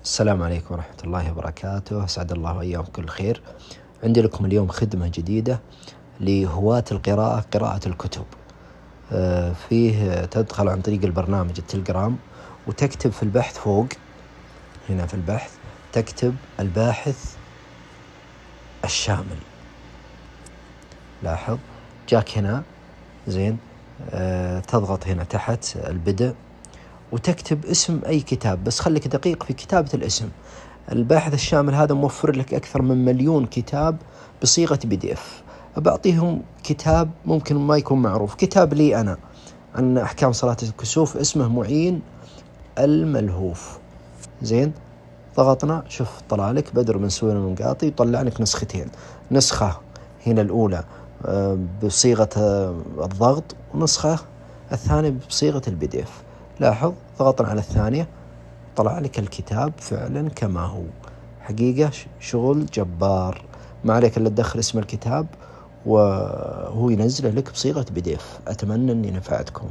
السلام عليكم ورحمة الله وبركاته، أسعد الله أيامكم كل خير. عندي لكم اليوم خدمة جديدة لهواة القراءة، قراءة الكتب. فيه تدخل عن طريق البرنامج التليجرام وتكتب في البحث فوق، هنا في البحث تكتب الباحث الشامل. لاحظ جاك هنا، زين، تضغط هنا تحت البدء وتكتب اسم أي كتاب، بس خليك دقيق في كتابة الاسم. الباحث الشامل هذا موفر لك أكثر من 1,000,000 كتاب بصيغة PDF. بعطيهم كتاب ممكن ما يكون معروف، كتاب لي أنا عن أحكام صلاة الكسوف، اسمه معين الملهوف. زين، ضغطنا، شوف طلع لك بدر بن سوير المنقاطي، يطلع لك نسختين، نسخة هنا الأولى، بصيغة الضغط، ونسخة الثانية بصيغة الPDF. لاحظ ضغطنا على الثانية طلع لك الكتاب فعلا كما هو. حقيقة شغل جبار، ما عليك إلا تدخل اسم الكتاب وهو ينزله لك بصيغة PDF. أتمنى أني نفعتكم.